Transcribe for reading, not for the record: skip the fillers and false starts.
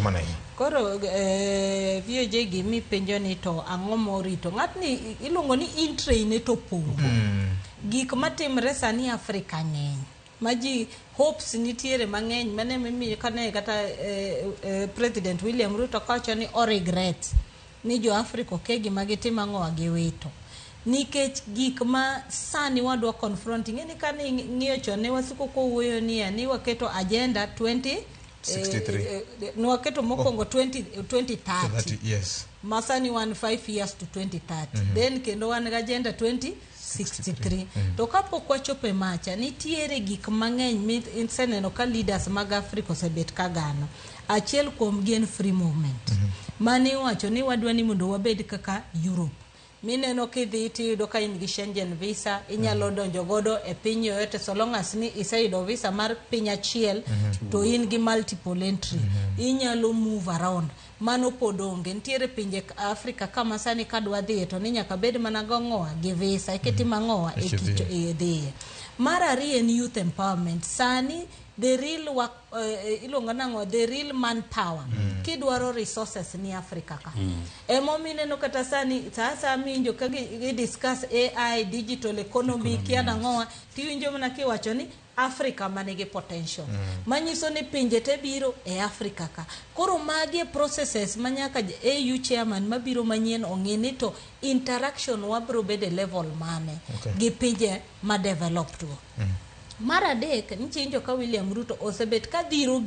Erokamano ahinya. Koro VOJ gimi penjo ni to ang'o morito ng'atni iluongo ni in-tray ne to opong'o. Gik matimre sani Afrika ng'eny ma ji hopes nitiere mang'eny mane mimiyo kane kata President William Ruto kawacho ni o regret ni jo Afrika oke gima gitimo ang'owa giwito nikech gik ma sani wadwa confront. Ing'e ni kane ing'iyo chon ne wasiko kowuoyo niya ni waketo agenda 20 63. Nwaketo mokwongo 20 2030. 30, yes. Ma sani wan 5 years to 2030. Then kendo wan gi agenda 2063. To kapok wachopo e macha, nitiere gik mang'eny miseneno ka leaders mag Africa osebet ka gano. Achiel kuom gi en free movement. Mane iwacho ni wadwa ni mondo wabed kaka Europe. Mineno kidhi tiyudo ka in gi Schengen visa, inyalo donjo godo e piny yoyote so long as ni iseyudo visa mar piny achiel to in gi multiple entry. Inyalo move around. Mano pod onge. Nitiere pinje Afrika kama sani kadwa dhiye to ni nyaka bed mana gong'owa gi visa eka itimo ang'owa. Eka idhiye. Dhiye. Mar ariyo en youth empowerment. Sani the real work, iluongo nang'o, the real manpower. Kidwaro resources ni Afrika ka. Emomiyo ineno kata sani sa asaya miwinjo ka gi discuss AI, digital economy, kia nang'owa, tiwinjo mana kiwacho ni Africa manigi potential. Manyiso ni pinje te biro e Afrika ka. Koro magi e processes ma nyaka AU chairman mabiro manyien ong'e ni to interaction wabiro bedo e level mane gi pinje ma developed go. Mar adek, nichinjo ka William Ruto osebet ka dhiro.